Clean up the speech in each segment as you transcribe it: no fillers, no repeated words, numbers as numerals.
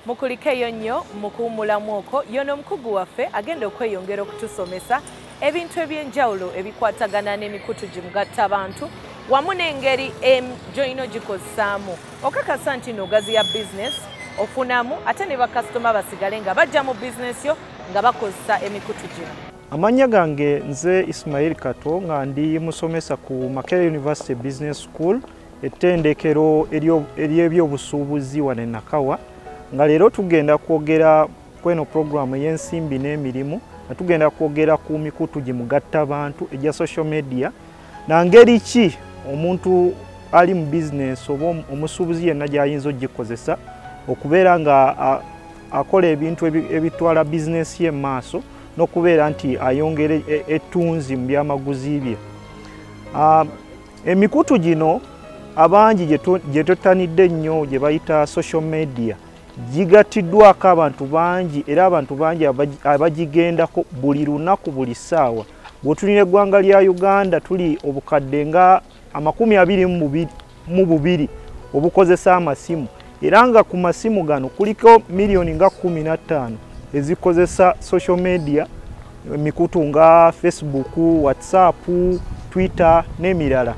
Mukulikeyo nnyo mukuwummulamu okwo. Yono omukugu waffe agenda okweyongera okutusomesa ebintu ebyenjawulo ebikwatagana n'emikutu gimugatta abantu wamu n'engeri gy'olina ogikozesaamu okakasa nti n'ogaziya bizinesi, ofunamu ate ne bakasitoma basigale nga bajja mu bizinesi yo nga bakozesa emikutu gino. Amannya gange nze Ismail Kato, nga ndi musomesa ku Makerere University Business School, ettendekero ery'ebyobusuubuzi wano e Nakawa, nga leero tugenda kwogera kweno puroguramu ey'ensimbi n'emirimu, nga tugenda kwogera ku mikutu gimugatta bantu egya social media na ngeri ki omuntu ali mu bizinesi oba omusuubuzi yenna gy'ayinza ogikozesa okubeera nga akola ebintu ebitwala bizinesi ye mu maaso n'okubeera nti ayongera ettunzi mu byamaguzi bye. Emikutu gino abangi gye twettanidde ennyo gye bayita social media gigattiddwako abantu bangi, era abantu bangi abagigendako buli lunaku, buli ssaawa. Bw'otunula eggwanga lya Uganda, tuli obukadde nga 22 obukozesa amasimu, era nga ku masimu gano kuliko miliyoni nga 15 ezikozesa social media, emikutu nga Facebook, WhatsApp, Twitter n'emirala.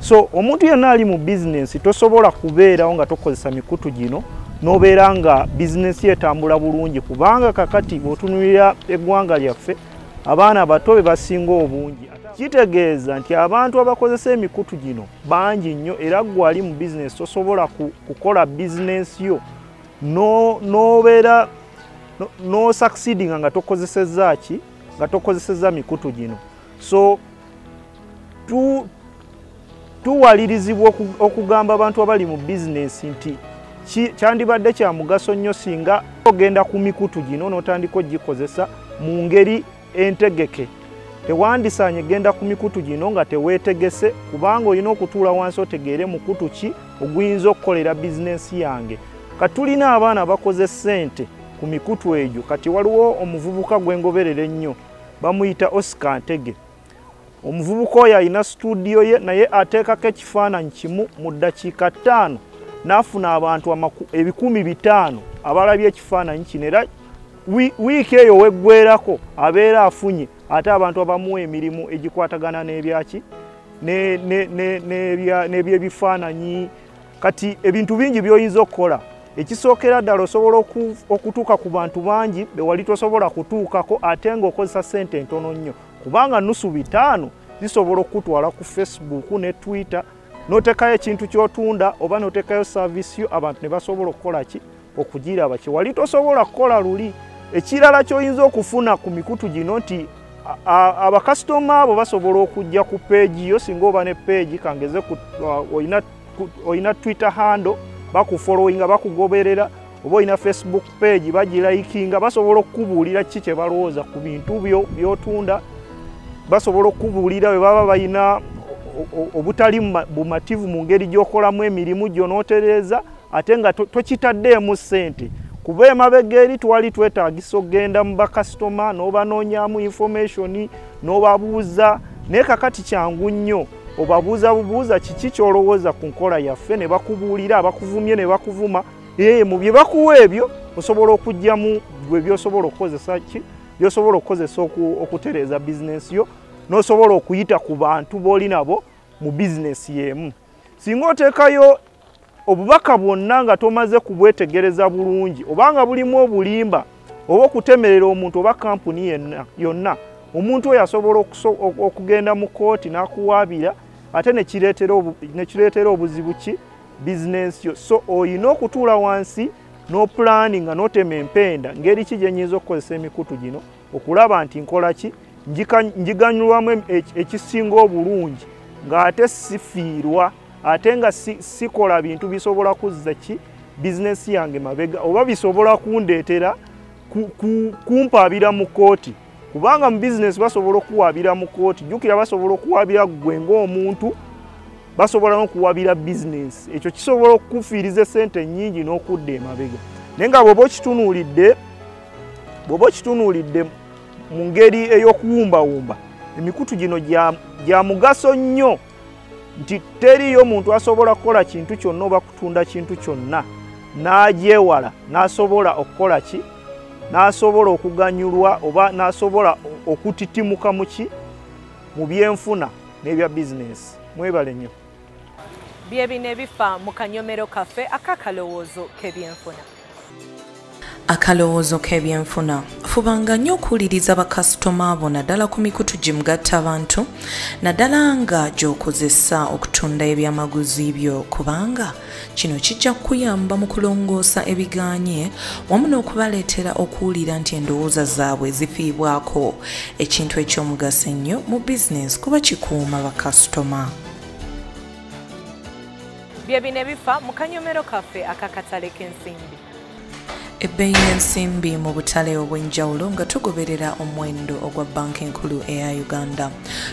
So omuntu yenna ali mu bizinensi tosobola kubeerawo nga tokozesa mikutu gino n'obeera nga bizinensi etambula bulungi, kubanga kakati bw'otunuulira eggwanga lyaffe, abaana bato be basinga obungi. Kitegeeza nti abantu abakozesa emikutu gino bangi nnyo, era ggwe ali mu bizinensi tosobola kukola bizinensi yo n'obeera no succeedinga nga tokozesezza ki, nga tokozesezza mikutu gino. So tuwalirizibwa okugamba abantu abali mu bizinensi nti kyandibadde kya mugaso nnyo singa ogenda ku mikutu gino n'otandika ogikozesa mu ngeri entegeke. Tewandisaanye genda ku mikutu gino nga teweetegese, kubanga olina okutuula wansi otegeere mukutu ki oguyinza okukolera bizinensi yange. Kati tulina abaana bakoze ssente ku mikutu egyo. Kati waliwo omuvubuka gwengoberera ennyo, bamuyita Oscar Ntege. Omuvubuka oyo alina situdiyo ye, naye ateekako ekifaananyi kimu, mu ddakiika 5 n'afuna abantu 500,000 abalabye ekifaananyi kino, era wiiki eyo weggwerako abeera afunye ate abantu abamuwa emirimu egikwatagana n'ebyaki, n'ebyebifaananyi. Kati ebintu bingi by'oyinza okukola. Ekisookera ddala, osobola okutuuka ku bantu bangi be wali tosobola kutuukako, ate ng'okozesa ssente ntono nnyo, kubanga nusu bitaano zisobola okukutwala ku Facebook ne Twitter n'oteekayo ekintu ky'otunda oba n'oteekayo service yo, abantu ne basobola okukola ki, okugiraba, kye wali tosobola kukola luli. Ekirala ky'oyinza okufuna ku mikutu gino nti abakasitoma abo basobola okujja ku page yo, singa oba ne page, kangeze olina Twitter handle, bakufollowinga, bakugoberera, oba olina Facebook page, bagilikinga, basobola okukubuulira ki kye balowooza ku bintu byo by'otunda. Basobola okukubuulira bwe baba balina obutali bumativu mu ngeri gy'okolamu emirimu gyo n'otereeza, ate nga tokitaddeemu ssente, kuba emabega eri twali twetaagisa okugenda mu bakasitoma n'obanoonyaamu information n'obabuuza. Naye kakati kyangu nnyo, obabuuza bubuuza kiki ky'olowooza ku nkola yaffe, ne bakubuulira. Abakuvumye ne bakuvuma. Ee, mu bye bakuwa ebyo osobola okuggyamu gwe by'osobola okukozesa ki, by'osobola okukozesa okutereeza bizinensi yo, n'osobola okuyita ku bantu b'oli nabo mu bizinensi y'emu. Singa oteekayo obubaka bwonna nga tomaze kubwetegereza bulungi, obanga bulimu obulimba oba okutemerera omuntu oba kampuni yenna yonna, omuntu oyo asobola okugenda mu kooti n'akuwaabira, ate ne kireetera obuzibu ki, bizinensi yo. So oyina okutuula wansi n'opulaani nga n'otema empenda, ngeri ki gye nnyinza okukozesa emikutu gino okulaba nti nkola ki, njiganyulwamu ekisinga obulungi, ng'ate sifiirwa, ate nga sikola bintu bisobola kuzza ki, bizinensi yange mabega, oba bisobola kundeetera kumpaabira mu kooti, kubanga mu bizinensi basobola okuwaabira mu kooti. Jjukira, basobola okuwaabira ggwe ng'omuntu, basobola n'okuwaabira bizinensi. Ekyo kisobola okukufiiriza essente nnyingi n'okudda emabega. Naye nga bw'oba okitunuulidde mu ngeri ey'okuwumbawumba, emikutu gino gya mugaso nnyo, nti teriiyo muntu asobola kukola kintu kyonna oba kutunda kintu kyonna. n'agyewala n'asobola okukola ki, n'asobola okuganyulwa oba n'asobola okutitimuka mu ki, mu byenfuna n'ebya bizinesi. Mwebale nnyo. Bye bino ebifa mu kanyomero kaffe akakalowoozo k'ebyenfuna. Akalowoozo k'ebyenfuna. Fubanga nnyo okuwuliriza bakasitoma abo naddala ku mikutu gimugatta abantu, naddala nga gy'okozesa okutunda ebyamaguzi byo, kubanga kino kijja kukuyamba mu kulongoosa ebiganye wamu n'okubaleetera okuwulira nti endowooza zaabwe zifiibwako, ekintu eky'omugaso ennyo mu bizinesi kuba kikuuma bakasitoma. Bye bino ebifa mu kanyomero kaffe akakatale k'ensimbi. Ebbeeyi y'ensimbi mu butale obw'enjawulo nga tugoberera omuwendo ogwa bbanka enkulu eya Uganda.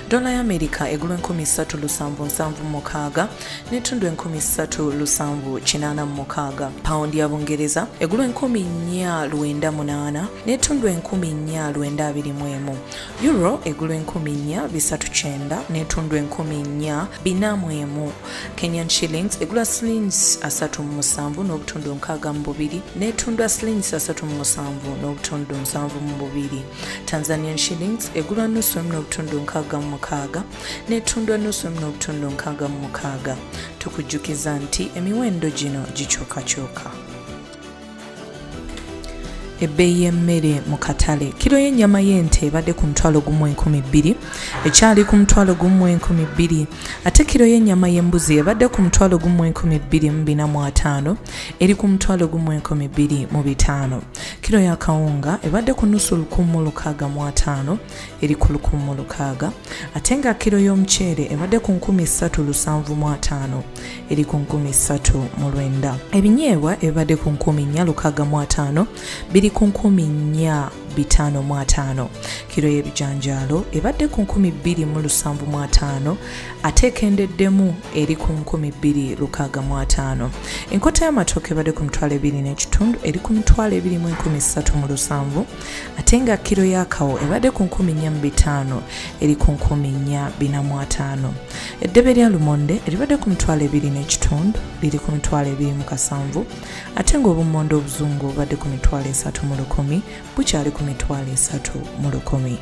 Dola ya Amerika egulwa 3776 n'etundwa 3786. Pawundi ya Bungereza egulwa 498 n'etundwa 4,921. Euro egulwa 4,390 n'etundwa 4,401. Kenyan shillings egulwa shillings 37 n'obutundu 62 n'etundwa shillings 37.72. Tanzanian shillings egulwa 0.66 n'etundwa 0.66. Tukujjukiza nti emiwendo gino gikyukakyuka. Ebbeeyi y'emmere mu katale. Kiro y'ennyama y'ente ebadde ku 1,200, ekyali ku 1,200, ate kiro y'ennyama y'embuzi ebadde ku 1,245, eri ku 1,205. Kiro ya kawunga ebadde ku 7,650, eri ku 1,600, ate nga kiro y'omuceere ebadde ku 3,750, eri ku 3,900. Ebinyeebwa ebadde ku 4,650, biri ku 4,550. Kiro y'ebijanjaalo ebadde ku 2,750, ate ekendeddemu eri ku 2,650. Enkota y'amatooke ebadde ku 2,500, eri ku 2,370, ate nga kiro y'akawo ebadde ku 4,500, eri ku 4,450. Eddebe lya lumonde eribadde ku 2,500, liri ku 2,700, ate ng'obummonde obuzungu obubadde ku 3,100, bukyali ku 3,100.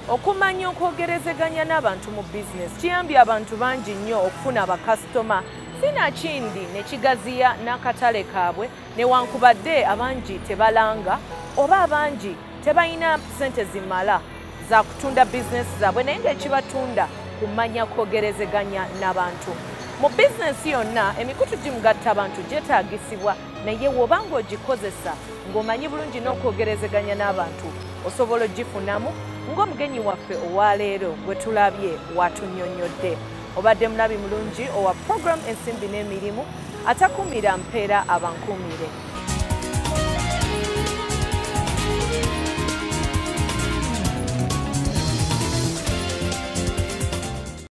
Okumanya okwogerezeganya n'abantu mu bizinesi kiyambye abantu bangi nnyo okufuna abakasitoma, sinakindi ne kigaziya n'akatale kaabwe, newankubadde abangi tebalanga oba abangi tebalina ssente zimala za kutunda bizinesi zaabwe, naye ng'ekibatunda kumanya kwogerezeganya n'abantu. Mu bizinesi yonna emikutu gimugatta abantu gyetaagisibwa, naye bw'oba ng'ogikozesa ng'omanyi bulungi n'okwogerezeganya n'abantu osobola ogifunamu ng'omugenyi waffe owaleero gwe tulabye watunnyonnyodde. Obadde mulabi mulungi owa program Ensimbi n'Emirimu, atakumira mpeera abankuumire.